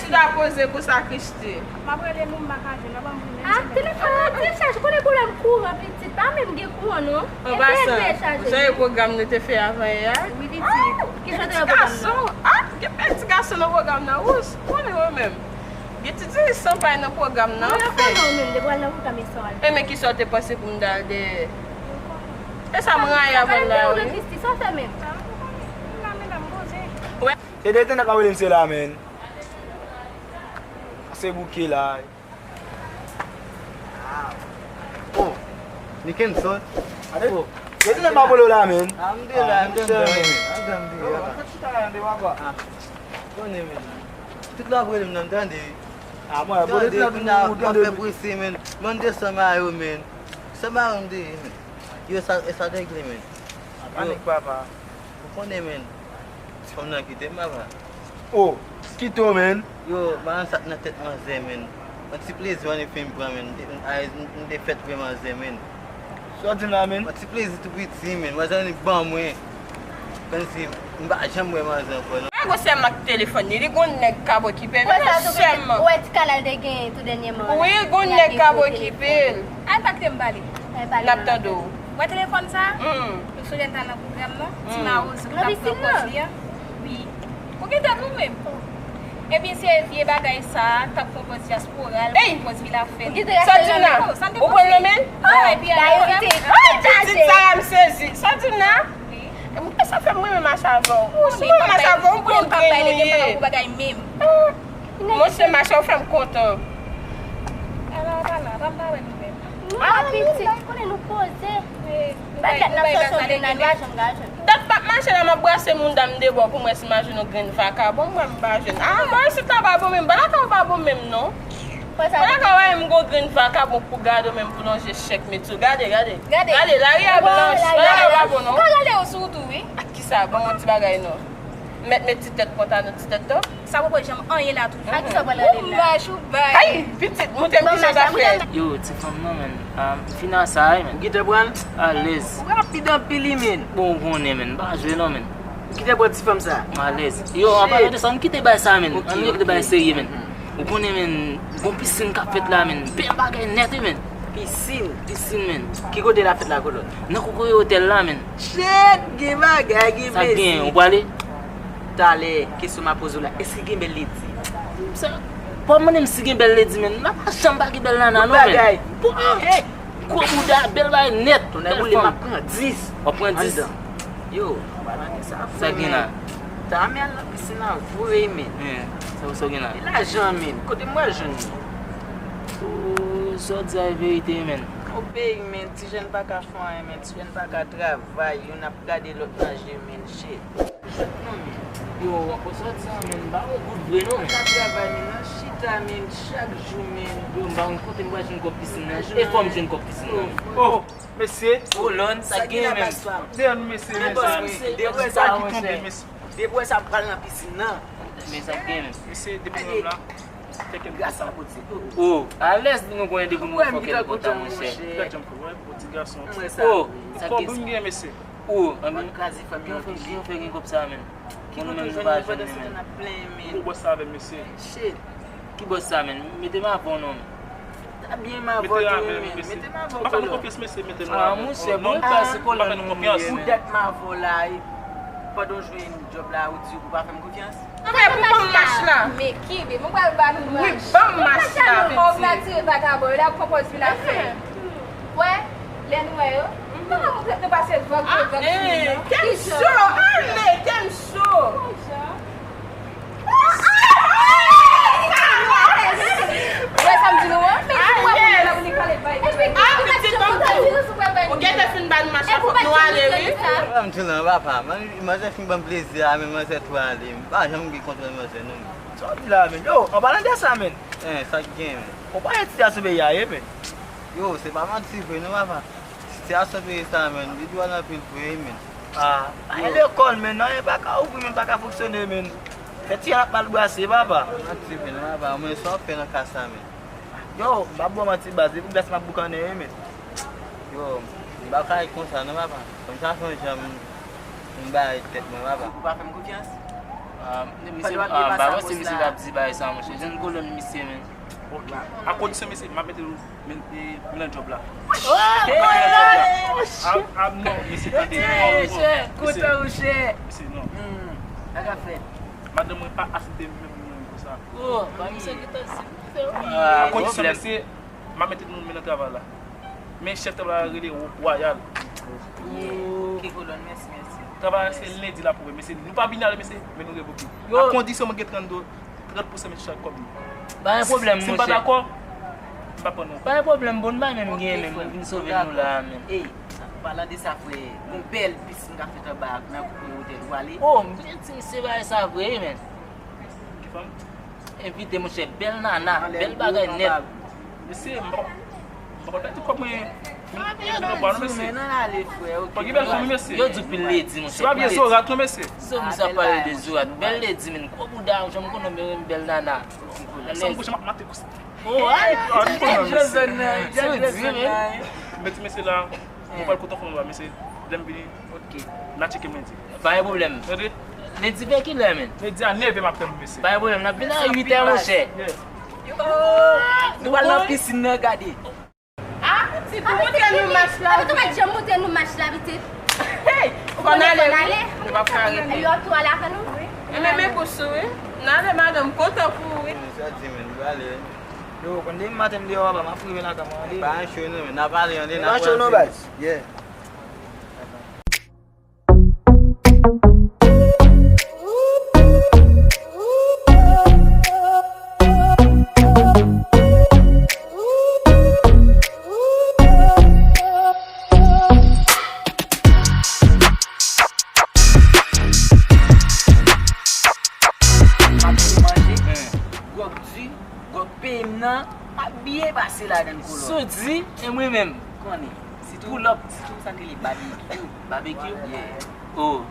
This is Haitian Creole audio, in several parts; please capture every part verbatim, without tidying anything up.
Chita poze konsa, Christy. M ap rele nou, m pa ka jwenn, nan ban m pou menm. Ah, telefòn nan te chaje, konnen pwoblèm kouran, pitit, pa menm gen kouran, non. An pasan, ou sonje pwogram nou te fè avan yè a? Wi, pitit. Ki jan de pwogram nan? Ah, gen pèdi gason nan pwogram nan, ou konnen yo menm. Gen ti diri san pay nan pwogram nan. Mwen anfen non, menm, de pral nan pwogram e sa w al. E men ki sa w te panse pou m dal dèyè? E sa m rayi avè l la, wi. Christy, sa w fè menm? M la, medam, poze. Se de tennèt m ap rele misye la, menn. Se bouke la. Oh, Nickenson. Oh. Yo di nan pa polo la, men. Ah, m te la, m te la, men. An dan m te la. Fè chita la, de papa. Ah, konnen, men. Tout la vre, m nan tande. Ah, mwen, tande, tande, kounye a, ou tande. Fè prese, men. Ban desann mayo, men. San mayo m te ye, men. Yo, sa, e sa regle, men. Panik, papa. Ou konnen, men. Ti fanm nan kite m, papa. Oh, kite w, men. Yo, pa nan sa k nan tèt manzè, men. Yon ti plezi, ane fin pran, men. M te, m, ay, m, m te fèt vre manzè, men. Sa w di m la, men? Yon ti plezi tou piti, men. Manzè ane ban mwen. Kòmsi m pa janm wè manzè ankò, non. Mwen gon sè m ak telefòn li, li gon nèg k ap okipe l, men sè m. Ou wè ti kalal te gen tou dènyèman. Wi, gon nèg k ap okipe l. Al pa kite m pale. N ap tande w. Wè telefòn sa? Nou sonje n t al nan pwogram nan? Ti mawozo ki t ap pran pòz li an? Wi. Ou gen tèt ou menm? Ebyen, se vye bagay sa a, t ap pran pòz dyaspora, l pran pòz vil a fèt. Sa w di m la? Ou pran l nan men l? Ay, pitit, sa a m sezi. Sa w di m la? Mwen sa fè m renmen mache avè w. Ou si mwen mache avè w, m pran grenn ou ye. Monchè, mache w fè m kontan. Ala, ala, pa m pa wè nou menm. Ah, pitit, konnen nou poze. Bagay n ap sòti yon grenn nan nou pa janm ka jwenn. Dat m ap mache la, m ap brase moun dam de bò pou m wè si m a jwenn yon grenn vakabon, m wè m pa jwenn. Ah, bò isit la pa bon menm, bò lakay ou pa bon menm non. Bò lakay ou pa menm gon grenn vakabon pou gade w menm pou lonje chèk met sou. Gade, gade. Gade, lari a blanch, bò lakay ou pa bon non. Ou ka gade yo sou ou tou, wi. Ak kisa? Ban m yon ti bagay non. Mèt met ti tèt konsa nan ti tèt to. Sa poko janm anyen la toujou. Ak sa pral rele la. Ou bay, ou bay. Ay, pitit, montre m ki jan w ta fè. Yo, ti fanm nan, men. Ah, m fin a sa, wi, men. Ou gentan pran l? Alèz. Ou rapid anpil, wi, men. Bon, ou konnen, men. M pa jwe non, men. Ou gentan pran ti fanm sa? M alèz. Yo, an palan de sa, ann kite bay sa, men. Ann kite bay serye, men. Ou konnen, men, gon pisin k ap fèt la, men. Bèl bagay nèt, wi, men. Pisin? Pisin, men. Ki kote l ap fèt la, kolòn? Nan Kokoye Otèl la, men. Shit, gen bagay, gen mezi. Sa gen, ou prale? Talè, kesyon m ap poze w la, èske gen bèl ledi? Sa, pa mande m si gen bèl ledi, men. Nan pa janm pa gen bèl nana, non, men. Bout bagay. Bon, hey, gwo bouda, bèl bagay nèt. Tonnè boule, m ap pran dis. W ap pran dis? Yo, an palan de sa vre, men. Sa gen la? Ta men al nan pisin nan vre, men. Sa, sa gen la? E lajan, men. Kote m pral jwenn li? Oh, sa w di a e verite, men. O peyi, men, ti jèn pa ka fè anyen, men. Ti jèn pa ka travay, youn ap gade lòt nan je, men. Shit. Yo, w ap sòti an, men, m pa wè goud vre non, men. Sa travay, men, nan chita, men, chak jou, men. Yo, m pa konn kote m pral jwenn kòb pisin nan. E fò m jwenn kòb pisin nan. Oh, mesye. Kolòn, sa gen, men. Deyò, mesye, mesye. Depi sa ki tonbe, mesye. Depi sa pral nan pisin nan. Men sa gen, men. Mesye, depi m la. Fè kè m kontan. Oh, alèz nou konnen depi nou fò kè nou kontan, monchè. Gad jan m fè, wè, bon ti gason. Oh, sa gen. Kòb m gen, mesye. Oh, anben. Kraze fanmi an. Ki fè gen kòb sa, men? Ki kote w jwenn li pandan se tan n ap plenyen, men? Ou bòs sa avè m, mesye. Shit. Ki bòs sa, men? Mete m avè w non, men. Ta byen m avè w tou, men. Mete m avè w tou. Pa fè nou konfyans, mesye, mete nou avè w. Ah, monchè, bon, pa se kolòn nou ye, men. Ou dèt m avè w la, e pandan w jwenn djòb la, ou di ou pa fè m konfyans? Non, men pou ban m mach la. Men kenbe, mwen pral ba nou mach. Wi, ban m mach la, pitit. Kòm n a tire vakabon yo la, pran pòz vin afè. Wè, lè nou wè yo, nou pa konn nou pase vòg, vòg, vòg. Kè m cho, ale, kè m cho. Wè sa m di nou an, men si w wè moun nan vini pale bay. Ah, pitit, ban m di w. Ou gentan fin ba nou mach la, fòk nou ale, wi. Wè m di w lan, papa, manzè fin ban m plezi a, men manzè tou ale. M pa janm gen kontwòl manzè, non. Sa w di la, men? Yo, an palan de sa, men. Eh, sa k gen, men? Ou pa gen sitiyasyon peyi a ye, men. Yo, se pa manti vre, non, papa. Sitiyasyon peyi sa, men, li dwòl anpil vre, men. Ah, pa gen lekòl, men, anyen pa ka ouvri, men, pa ka fonksyone, men. Fè ti jan ap mal brase, papa. Manti vre, non, papa. Mwen, sa w fè nan ka sa, men? Yo, m pa ba w manti, baz, depi glas m ap boukannen, men. Yo, m pa ka konsa, non, papa. Fò m chache yon jan m, m bay tèt mwen, papa. Ou pa fè m konfyans? Ah, mesye, ah, pa panse misye t ap di bagay sa, monchè. Jèn kolòn misye, men. Ok. A kondisyon, mesye, m ap mete nou men, e, nan djòb la. Ah, ah, non, mesye, tande. Mesye, non, non, mesye, non. Madanm mwen pa aksepte menm mwen konsa. Oh, ba misye ki te si. Ah, a kondisyon, mesye, m ap mete nou men nan travay la. Men chèf travay la rele Royal. Ki kolòn, mèsi, mèsi. Travay la se lendi l ap pwouve, mesye. Nou pa vini ale, mesye, men nou revoke. A kondisyon mwen gen trannde, trant pousan, mesye, chak kòb li. Pa gen pwoblèm, monchè. Si m pa dakò, m pa pran non. Pa gen pwoblèm, bon, m pa menm gen, men m vin sove nou la, men. Ey, palan de sa, frè, gon bèl pis m ka fèt anba nan kote otèl ou ale. Oh, m byen ti mesye bagay sa vre, men. Ki fanm? Envite, monchè, bèl nana, bèl bagay nèt. Mesye, m pa, m pa konn pèdi kòb mwen. Yo di w pil ledi, monchè. Se pa vye zorat non, mesye. Zo misye ap pale de zorat. Bèl ledi, men gwo bouda, jan m konnen w renmen bèl nana. San bouch m ap mate kous. Oh, ay, ay, ay, ay, ay. Met mesye la. Mwen pral kontan fon la, mesye. Lè m vini, n a tcheke m lendi. Pa gen pwoblèm. Tande? Lendi vè kilè, men? Lendi a nèf è m ap tann, mesye. Pa gen pwoblèm, n ap vin a uit è, monchè. Nou pral nan pisin nan, gade. Ah, pitit, ou montre nou match la. Ou mèt janm montre nou match la, pitit. Hey, ou konn ale, wi. Nou p ap ka rete. Epi w ap tou ale avè nou? Mwen menm e kous ou, wi. N ale, madanm, kontan pou ou, wi. Sa di, men, nou ale. Yo, konn depi maten m deyò, papa, m ap rive lakay mwen, ale. Pa cho non, men n ap ale, ale, n ap pran cho non, baz. Yeah. M ap tou manje. Gwòg di, gwòg peyi m nan, m ap byen pase ladan l, kolòn. Sou di, e mwen menm. Konnen. Sitou, sitou sa k rele babekyou. Babekyou? Yeah. Oh,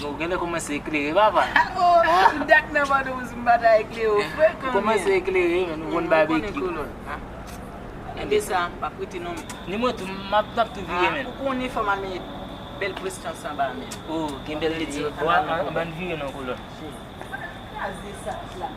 ou genlè kòmanse eklere, papa. Oh, dat nan Pòtoprens m pa ta eklere w, frè, kanmenm. Kòmanse eklere, men nou konn babekyou. Enben sa, m p ap rete non, men. Ni mwen tou, m ap, m ap tou vire, men. Ou konnen fò m al met bèl prestans anba, men. Oh, gen bèl ledi anba, anba n vire non, kolòn. Kraze sa, la.